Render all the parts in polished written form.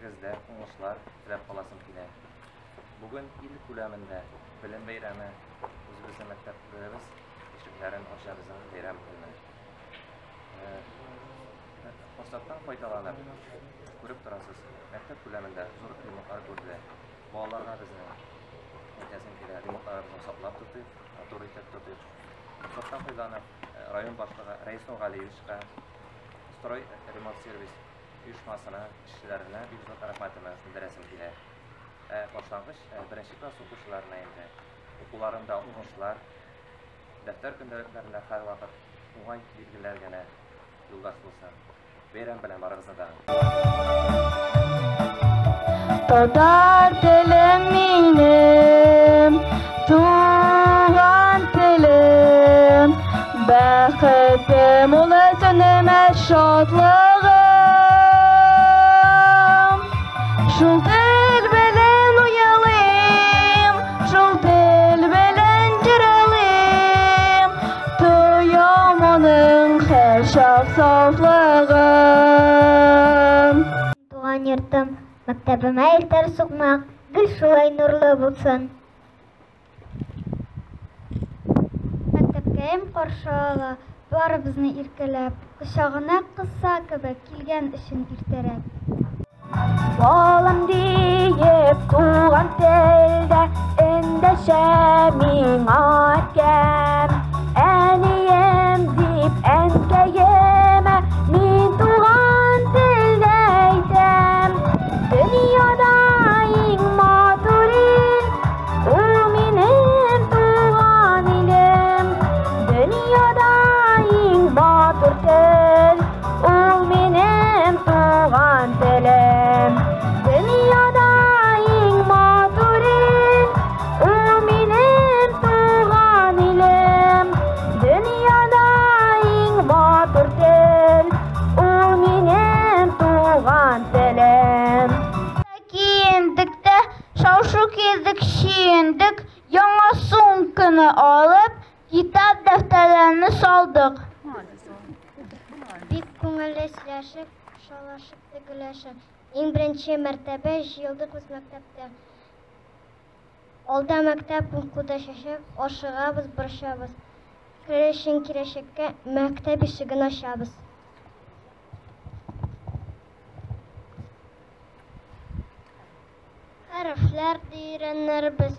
Эшегездә уңышлар теләп каласым килә. Бүген ил күләмендә белем бәйрәме, үзебезнең мәктәпләребез ишекләрен ача безнең бәйрәм көне. Форсаттан файдаланып, күреп торасыз, мәктәп күләмендә зур ремонтлар күрде. Балаларга безнең әйтәсем килә, ремонтларыбызны саклап тотыйк, матур итеп тотыйк. Форсаттан файдаланып, район башлыгы Рәис Нургалиевичка, Строй ремонт сервис оешмасына, эшчеләренә бик зур рәхмәтемне белдерәсем килә. Ә башлангыч беренче класс укучыларына инде укуларында уңышлар, дәфтәр көндәлекләрендә һәрвакыт уңай билгеләр генә юлдаш булсын. Бәйрәм белән барыгызны да! Татар телем минем, туган телем, бәхетем ул сүнмәс шатлыгым. Шул тел белән уйлыйм, шул тел белән җырлыйм, тоям аның һәрчак сафлыгын. Туган йортым, мәктәбемә илтәр сукмак, гел шулай нурлы булсын. Мәктәпкәем каршы ала, барыбызны иркәләп, кочагына кыса кебек килгән өчен иртәрәк. Балам диеп туган телдә эндәшә миңа әткәм. Әнием дип әнкәемә мин туган телдә әйтәм. Дөньяда иң матур ил, ул минем туган илем. Дөньяда иң матур тел, ул минем туган телем. Дөньяда иң матур ил, ул минем туган илем. Дөньяда иң матур тел, ул минем туган телем. Киендек тә, шау-шу килдек, чиендек, яңа сумканы алып, китап дәфтәрләрне салдык. Бик күңелле сөйләшеп, шаулашып та гөләшеп. Иң беренче мәртәбә җыелдык без мәктәптә. Алда мәктәп укуда чәчәк, ашыгабыз, борчабыз. Керер өчен киләчәккә мәктәп ишеген ачабыз. Хәрефләр дә өйрәнербез,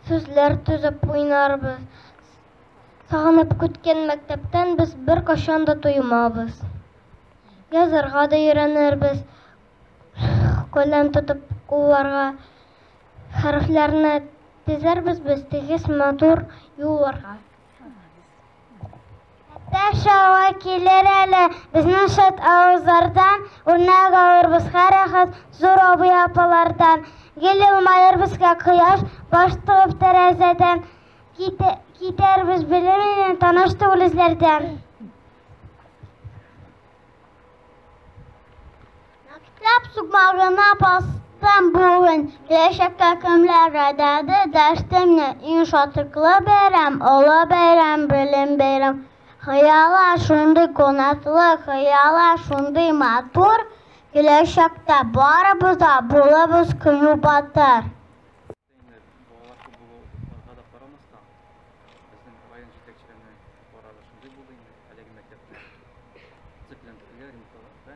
сүзләр төзеп уйнарбыз. Сагынып көткән мәктәптән без беркайчан да туймабыз. Язарга да өйрәнербез, каләм тотып кулларга. Хәрефләрне тезәрбез без тигез матур юлларга. Мәктәп шавы килер әле, безнең шат авызлардан, үрнәк алырбыз һәрвакыт зур абый-апалардан. Гел елмаер безгә кояш, баш тыгып тәрәзәдән, китәрбез белем илен таныш түгел эзләрдән. Мәктәп сукмагына бастым бүген, киләчәккә кемләр әдәде, дәштем иң шатлыклы бәйрәм, олы бәйрәм, белем бәйрәм. Хыяллар шундый канатлы, хыяллар шундый матур, киләчәктә барыбыз да булырбыз кыю батыр. Инде балалар күп булуга да карамастан, безнең район җитәкчеләренең карары шундый булды инде, әлеге мәктәпне төзекләндерергә, ремонтларга.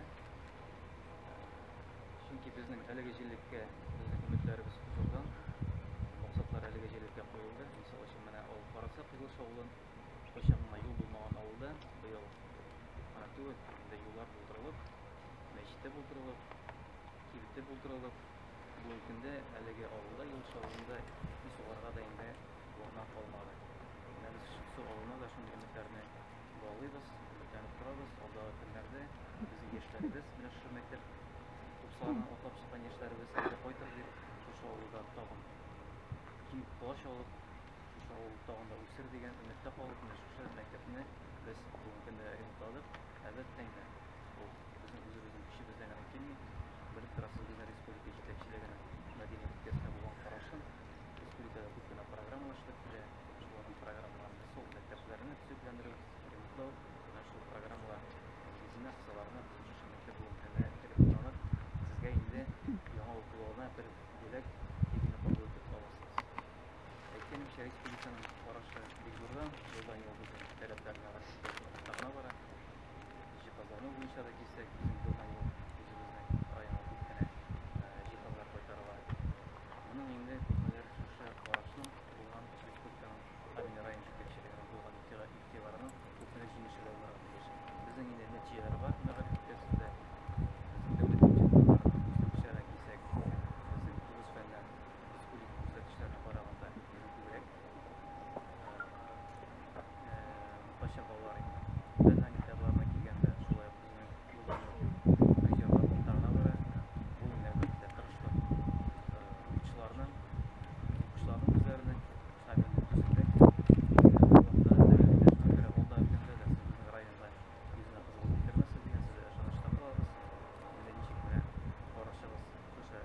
Чөнки безнең әлеге җирлеккә безнең өметләребез зурдан, максатлар әлеге җирлеккә куелды. Мисал өчен, менә алып карасак, Кызыл авылын, кайчан гына юл булмаган авылда быел гына түгел, инде юллар булдырылып, мәчете булдырылып, кибете булдырылып, бүгенге көндә әлеге авылда, Юлчы авылында ипи сугарга да инде урын калмады. Менә без Шытсу авылына да шундый өметләрне баглыйбыз, өметләнеп торабыз. Алдагы көннәрдә безнең яшьләребез, менә шушы мәктәп тупсаларына атлап чыккан яшьләребез әле кайтыр дип, шушы авылда тагын киң колач алып, шушы авыл тагын да үсер дигән өметтә калып, менә шушы мәктәпне без бүгенге көндә ремонтладык. Әлбәттә инде, ул безнең үзебезнең көчебездән генә килми. Белеп торасыз, безнең республика җитәкчелегенең мәдәният өлкәсенә булган карашын. Республикада күп кенә программалар эшләп килә. Шуларның программаларында сол мәктәпләрне төзекләндерү, ремонтлау, менә шул программалар нигезенә, кысаларына без шушы мәктәп бүгенге көндә ремонтланып, сезгә инде килсәк, безнең елдан-ел үзебезнең районга күп кенә җиһазлар кайтарыла. Моның инде күпмедер шушы карашның булган республиканың һәм инде район җитәкчелегенең булган игътибарының күпмедер җимеше дә булырга тиеш. Безнең инде нәтиҗәләр бар мәгариф өлкәсендә. Безнең дәүләт имтиханнары күрсәткечләренә килсәк, безнең 9 фәннән республика күрсәткечләренә караганда безнең күбрәк. Уртача балалар инде. Фән олимпиадаларына килгәндә, шулай ук безнең елдан-ел призерлар арта гына бара. Бу инде, әлбәттә, тырышлык укытучыларның, укучыларның үзләренең һәм инде түземлек. Һәрвакытта әзерлек. Шуңа күрә алдагы көндә дә сез безнең районга йөзенә кызыл китермәссез дигән сезгә ышанычта калабыз. Менә ничек менә карашыгыз шушы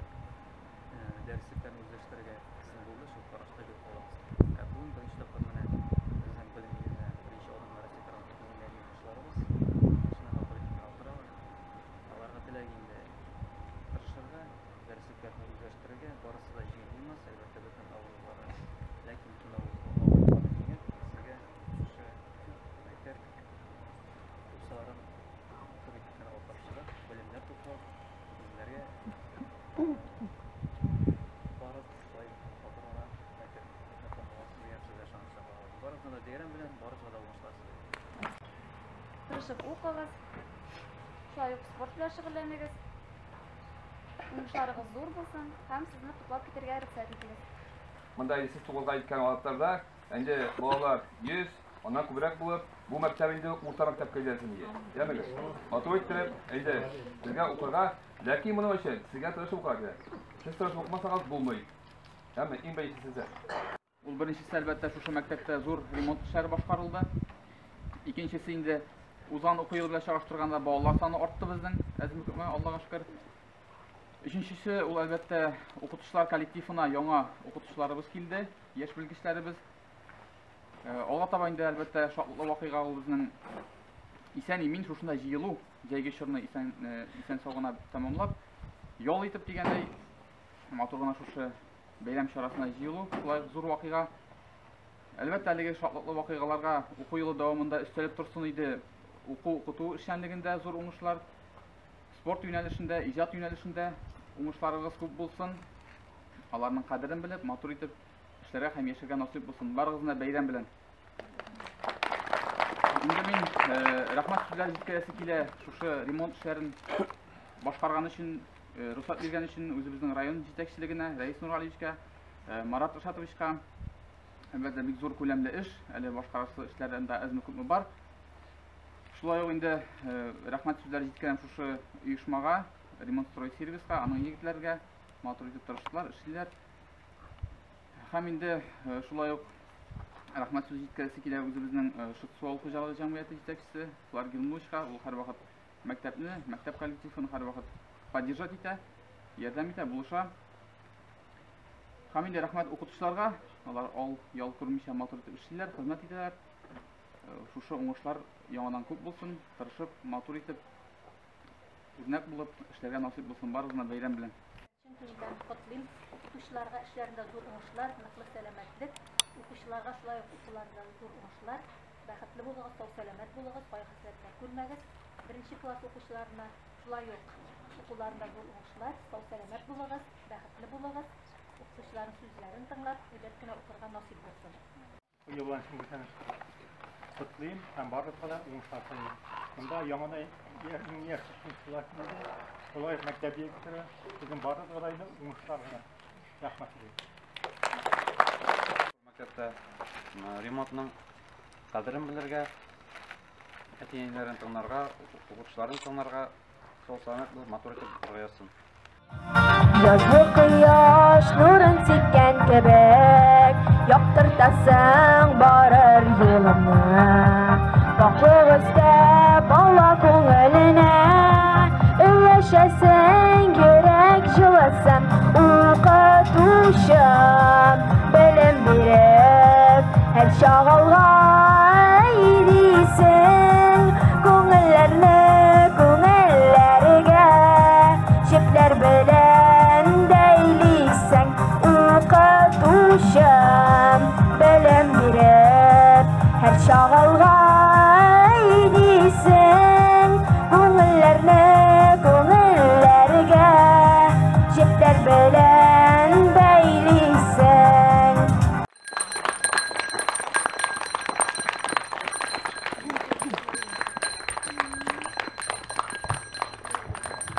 дәреслекләрне үзләштерергә сезнең булды, шул карашта гел калыгыз. Ә бүген беренче тапкыр менә безнең белем иленә беренче адымнар ясый торган безнең нәни укучыларыбыз шуны матур итеп кенә утыралар. Аларга теләк инде тырышырга, дәреслекләрне үзләштерергә, барысы да җиңел булмас, әлбәттә, бөтен авырлыкларны, ләкин бөтен авырлыкларны җиңеп, сезгә шушы мәктәп курсларын матур итеп кенә атлап чыгып, белемнәр туплап, үзләргә барып, шулай матур гына мәктәпне тәмамларсыз дигән сүзгә ышанычта калабыз. Барыгызны да бәйрәм белән, барыгызга да уңышлар сезгә. Тырышып укыгыз, шулай ук спорт белән шөгыльләнегез. Уңышларыгыз зур булсын һәм сезне котлап китәргә рөхсәт итегез. Монда 59-га җиткән вакытларда инде балалар 100, аннан күбрәк булып, бу мәктәп инде урта мәктәпкә әйләнсен иде. Ягъни, матур иттереп, инде сезгә укырга, ләкин моның өчен сезгә тырышып укырга кирәк. Сез тырышып укымасагыз булмый. Ягъни, иң беренче сездә. Ул беренчесе, әлбәттә, шушы мәктәптә зур ремонт эшләре башкарылды. Икенчесе инде узган уку елы белән чагыштырганда балалар саны артты безнең, әзме-күпме, Аллага шөкер. Өченчесе ул, әлбәттә, укытучылар коллективына яңа укытучыларыбыз килде, яшь белгечләребез. Алга таба инде, әлбәттә, шатлыклы вакыйга ул безнең исән-имин шушында җыелу, җәйге чорны исән сау гына тәмамлап, ял итеп дигәндәй, матур гына шушы бәйрәм чарасына җыелу, шулай ук зур вакыйга. Әлбәттә, әлеге шатлыклы вакыйгаларга уку елы дәвамында өстәлеп торсын иде уку-укыту эшчәнлегендә зур уңышлар, спорт юнәлешендә, иҗат юнәлешендә уңышларыгыз күп булсын. Аларның кадерен белеп, матур итеп эшләргә һәм яшәргә насыйп булсын. Барыгызны бәйрәм белән. Инде мин рәхмәт сүзләре җиткерәсе килә шушы ремонт эшләрен башкарган өчен, рөхсәт биргән өчен үзебезнең район җитәкчелегенә, Рәис Нургалиевичка, Марат Рашатовичка. Әлбәттә, бик зур күләмле эш, әле башкарасы эшләрдән дә әзме-күпме бар. Шулай ук инде рәхмәт сүзләре җиткерәм шушы оешмага, Ремонтстрой сервиска, аның егетләргә матур итеп тырыштылар, эшлиләр. Һәм инде шулай ук рәхмәт сүзе җиткерәсе килә үзебезнең Шытсу авыл хуҗалыгы җәмгыяте җитәкчесе Флар Гилмулловичка. Ул һәрвакыт мәктәпне, мәктәп коллективын һәрвакыт поддержать итә, ярдәм итә, булыша. Һәм инде рәхмәт укытучыларга, алар ал ял күрмичә матур итеп эшлиләр, хезмәт итәләр. Шушы уңышлар яңадан күп булсын, тырышып, матур итеп, үрнәк булып эшләргә насыйп булсын барыгызны бәйрәм белән. Чын күңелдән котлыйм. Укытучыларга эшләрендә зур уңышлар, ныклы сәламәтлек, укучыларга шулай ук укуларында зур уңышлар, бәхетле булыгыз, сау сәламәт булыгыз, кайгы-хәсрәтләр күрмәгез. Беренче класс укучыларына шулай ук укуларында зур уңышлар, сау сәламәт булыгыз, бәхетле булыгыз, укытучыларның сүзләрен тыңлап, әйбәт кенә укырга насыйп булсын. Уяв белән чын күңелдән котлыйм һәм барыгызга да уңышлар телим. Монда яңадан иң яшь укучылар килде, шулай ук мәктәп директоры, безнең барыгызга да инде уңышлар гына. Рәхмәт сезгә. Мәктәптә ремонтның кадерен белергә, әти-әниләрен тыңларга, укытучыларын тыңларга, сау сәламәт булып, матур итеп укырга язсын. Язгы кояш нурын сипкән кебек, яктыртасың барыр юлымны. Пакьлык өстәп бала күңеленә, өләшәсең йөрәк җылысын. Укытучым белем биреп, һәр чагылга әйдисең. Күңелләрне күңелләргә җепләр белән бәйлисең. Укытучым белем биреп, һәр чагылга әйдисең. Күңелләрне Җепләр белән.